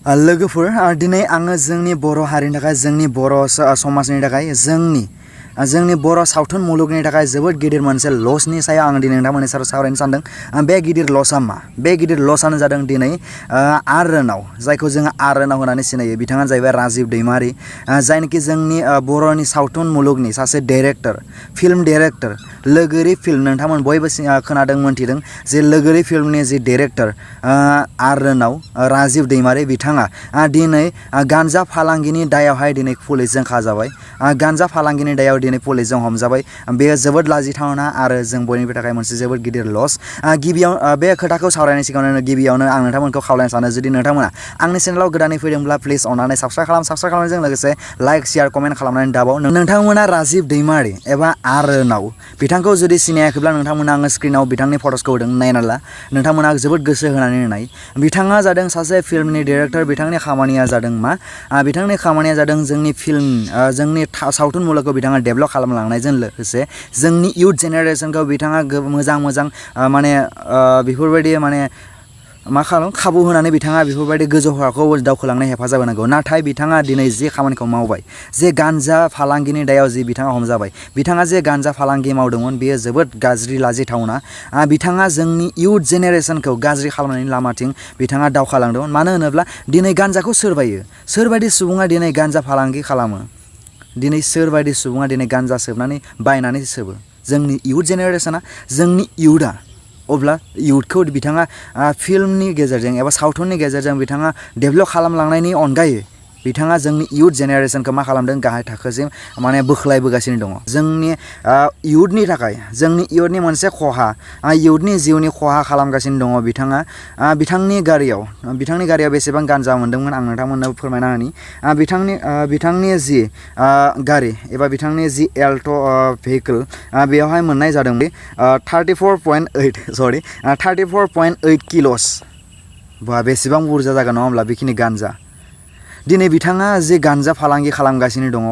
लोगोफोर दिनै आङो जोंनि बर' हारिनि थाखाय जोंनि बर' समाजनि थाखाय जोंनि बर' सावथुन मुलुगनि थाखाय जोबोद गिदिर मोनसे लसनि सायाव आं दिनै नोंथांमोननि सायाव सावरायनो सानदों। बे गिदिर लसआ मा? बे गिदिर लसआनो जादों दिनै आर्यनाव, जायखौ जोङो आर्यनाव होननानै सिनायो। बिथाङा जाहैबाय राजिब दैमारि, जायनोखि जोंनि बर'नि सावथुन मुलुगनि सासे डाइरेक्टर, फिल्म डाइरेक्टर, लोगोरि फिल्म, नोंथांमोन बयबो खोनादों मोन्थिदों जे लोगोरि फिल्मनि जि डाइरेक्टर आर्यनाव राजिब दैमारि, बिथाङा दिनै गान्जा फालांगिनि दायावहाय दिनै पुलिसजों खाजाबाय। गान्जा फालांगिनि दायाव दिनै पुलिसजों हमजाबाय। बेयो जोबोद लाजिथावना आरो जों बयनिबो थाखाय मोनसे जोबोद गिदिर लस। गिबियाव बे खोथाखौ सावरायनायनि सिगाङावनो गिबियावनो आं नोंथांमोनखौ खावलायनो सानो, जुदि नोंथांमोना आंनि चेनेलाव गोदानै फैदोंब्ला प्लिज अननानै साबस्क्राइब खालामनायजों लोगोसे लाइक शेयार कमेन्ट खालामनानै दाबाव। नोंथांमोना राजिब दैमारि एबा आर्यनाव बिथांखौ जुदि सिनायाखैब्ला नोंथांमोना आङो स्क्रिनाव बिथांनि फट'सखौ होदों, नायना ला। नोंथांमोना जोबोद गोसो होनानै नाय। बिथाङा जादों सासे फिल्मनि डाइरेक्टर। बिथांनि खामानिया जादों मा? बिथांनि खामानिया जादों जोंनि फिल्म, जोंनि सावथुन मुलुगखौ बिथाङा डेभेलप खालामलांनायजों लोगोसे जोंनि इयुथ जेनेरेसनखौ बिथाङा मोजां माने बेफोरबायदि माने मा खाबु होनानै बिथाङा बेफोरबायदि गोजौ हाखौ दावखोलांनो हेफाजाब होनांगौ। नाथाय बिथाङा दिनै जे खामानिखौ मावबाय, जे गान्जा फालांगिनि दायाव जि बिथाङा हमजाबाय, बिथाङा जे गान्जा फालांगि मावदोंमोन, बेयो जोबोद गाज्रि लाजिथावना। बिथाङा जोंनि इयुथ जेनेरेसनखौ गाज्रि खालामनायनि लामाथिं बिथाङा दावखालांदोंमोन। मानो होनोब्ला दिनै गान्जाखौ सोर बायो? सोरबायदि सुबुङा दिनै गान्जा फालांगि खालामो? दिनै सोरबायदि सुबुङा दिनै गान्जा सोबनानै बायनानै सोबो? जोंनि इयुथ जेनेरेसना, जोंनि इयुथआ। अब्ला इयुथखौ बिथाङा फिल्मनि गेजेरजों एबा सावथुननि गेजेरजों बिथाङा डेभेलप खालामलांनायनि अनगायै बिथाङा जोंनि इयुथ जेनेरेसनखौ मा खालामदों? गाहाय थाखोसिम माने बोख्लायबोगासिनो दङ। जोंनि इयुथनि थाखाय, जोंनि इयुथनि मोनसे खहा, इयुथनि जिउनि खहा खालामगासिनो दङ बिथाङा। बिथांनि गारियाव बेसेबां गान्जा मोन्दोंमोन आं नोंथांमोननो फोरमायना होनि। बिथांनि जि गारि एबा बिथांनि जि एल्ट' भेहिकोल, बेयावहाय मोननाय जादों 34.8 किल'स। बा बेसेबां बुरजा जागोन नङा होमब्ला बेखिनि गान्जा। दिनै बिथाङा जे गान्जा फालांगि खालामगासिनो दङ,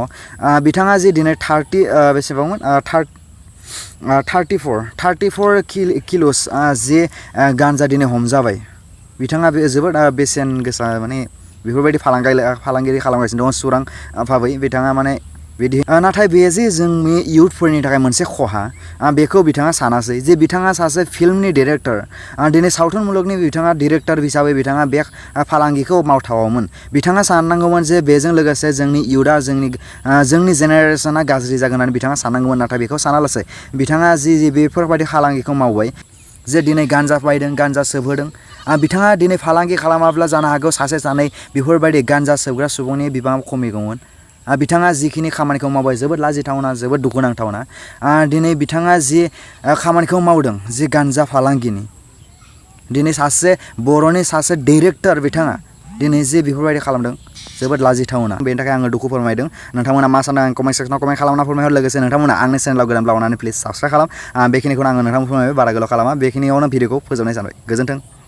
बिथाङा जे दिनै 34 किल'स जे गान्जा दिनै हमजाबाय, बिथाङा बे जोबोद बेसेन गोसा माने बेफोरबायदि फालांगिरि खालामगासिनो दङ सुरां भाबै बिथाङा माने बिदि। नाथाय बेयो जे जोंनि इयुथफोरनि थाखाय मोनसे खहा, बेखौ बिथाङा सानासै। जे बिथाङा सासे फिल्मनि डाइरेक्टर, दिनै सावथुन मुलुगनि बिथाङा डाइरेक्टर हिसाबै बिथाङा बे फालांगिखौ मावथावामोन। बिथाङा साननांगौमोन जे बेजों लोगोसे जोंनि इयुथआ, जोंनि जेनेरेसना गाज्रि जागोन होननानै बिथाङा साननांगौमोन। नाथाय बेखौ सानालासै बिथाङा जि बेफोरबायदि फालांगिखौ मावबाय, जे दिनै गान्जा बायदों, गान्जा सोबहोदों। बिथाङा दिनै फालांगि खालामाब्ला जानो हागौ सासे सानै बेफोरबायदि गान्जा सोबग्रा सुबुंनि बिबाङा खमिगौमोन। बिथाङा जिखिनि खामानिखौ मावबाय जोबोद लाजिथावना, जोबोद दुखुनांथावना। दिनै बिथाङा जि खामानिखौ मावदों, जि गान्जा फालांगिनि, दिनै सासे बर'नि सासे डाइरेक्टर बिथाङा दिनै जे बेफोरबायदि खालामदों, जोबोद लाजिथावना। बेनि थाखाय आङो दुखु फोरमायदों। नोंथांमोना मा सानदों आं कमेन्ट सेक्सनाव कमेन्ट खालामना फोरमायहर। लोगोसे नोंथांमोना आंनि चेनेलाव गोदानब्ला अननानै प्लिज साबस्क्राइब खालाम। बेखिनिखौनो आङो नोंथांमोन फोरमायबाय, बारा गोलाव खालामा। बेखिनियावनो भिडिअखौ फोजोबनाय जाबाय। गोजोन्थों।